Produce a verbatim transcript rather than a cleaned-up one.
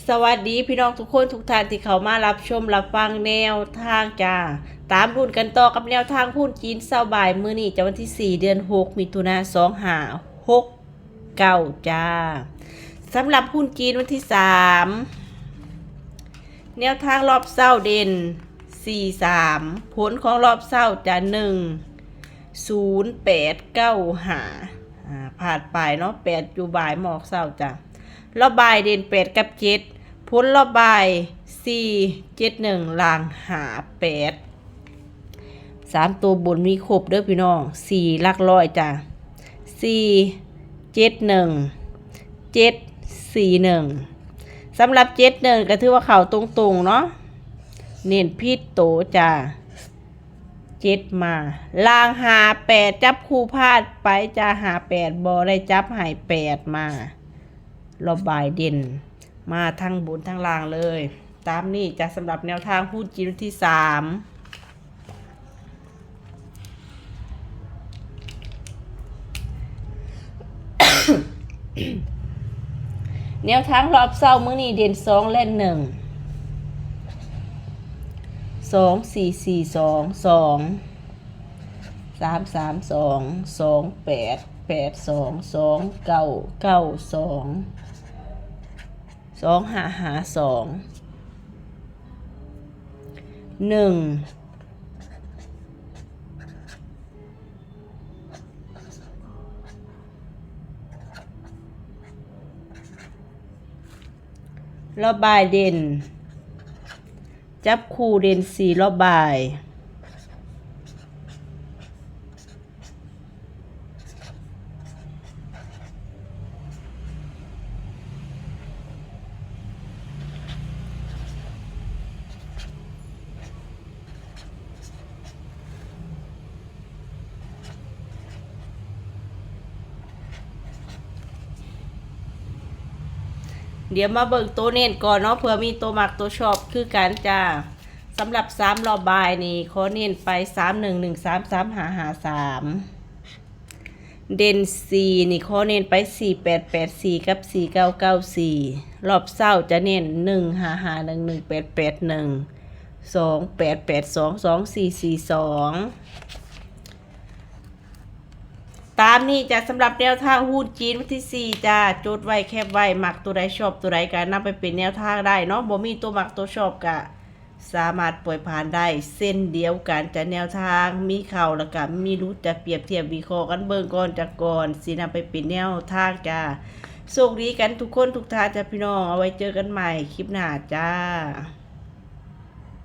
สวัสดีพี่น้องทุกคนทุกท่านที่เข้ามารับชมรับฟังแนวทางจ้า ตามรุ่นกันต่อกับแนวทางหุ้นจีนเช้าบ่ายมื้อนี้จ้า วันที่สี่ เดือน หก มิถุนายน สองห้าหกเก้า จ้า สำหรับหุ้นจีนวันที่สาม แนวทางรอบเช้าเด่น สี่ สาม ผลของรอบเช้าจะ หนึ่ง ศูนย์ แปด เก้า ห้า อ่า พลาดไปเนาะ แปด อยู่บ่ายมออกเช้าจ้ะ รอบบ่ายเด่น แปด กับ เจ็ด ผลรอบบ่าย สี่ เจ็ด หนึ่ง ล่าง ห้า แปด สาม ตัวบนมีครบเด้อพี่น้อง สี่ หลักร้อยจ้ะ สี่ เจ็ด หนึ่ง เจ็ด สี่ หนึ่ง สำหรับ เจ็ด หนึ่ง ก็ถือว่าเข้าตรงๆเนาะ เน้นผิดโตจ้ะ เจ็ด มา ล่าง ห้า แปด จับคู่พลาดไปจ้ะ ห้า แปด บ่ได้จับให้ แปด มา รอบบ่ายเด่น มาทั้งบนทั้งล่างเลย ตามนี้จ้ะ สำหรับแนวทางหุ้นจีนวันที่สาม แนวทางรอบเช้ามื้อนี้เด่น สอง และ หนึ่ง สอง สี่ สี่ สอง สอง สาม สาม สอง สอง แปด แปด สอง สอง เก้า เก้า สอง สอง ห้า ห้า สอง หนึ่ง รอบบ่ายเด่น จับคู่เด่น สี่ รอบบ่าย เดี๋ยวมาเบิ่งตัวเน้นก่อนเนาะ เผื่อมีตัวมักตัวชอบคือกันจ้า สำหรับ สาม รอบบ่ายนี่ ขอเน้นไป สาม หนึ่ง หนึ่ง สาม สาม ห้า ห้า สาม เด่น สี่ นี่ ขอเน้นไป สี่ แปด แปด สี่ กับ สี่ เก้า เก้า สี่ รอบเช้าจะเน้น หนึ่ง ห้า ห้า หนึ่ง หนึ่ง แปด แปด หนึ่ง สอง แปด แปด สอง สอง สี่ สี่ สอง ตามนี้จ้ะ สำหรับแนวทางหุ้นจีนวันที่สี่จ้ะ จดไว้แคปไว้ มักตัวใดชอบตัวใดก็นำไปเป็นแนวทางได้เนาะ บ่มีตัวมักตัวชอบก็สามารถปล่อยผ่านได้เช่นเดียวกันจ้ะ แนวทางมีเข้าแล้วก็มีหลุดจ้ะ เปรียบเทียบวิเคราะห์กันเบิ่งก่อนจ้ะ ก่อนสินำไปเป็นแนวทางจ้ะ โชคดีกันทุกคนทุกท่านจ้ะพี่น้อง เอาไว้เจอกันใหม่คลิปหน้าจ้า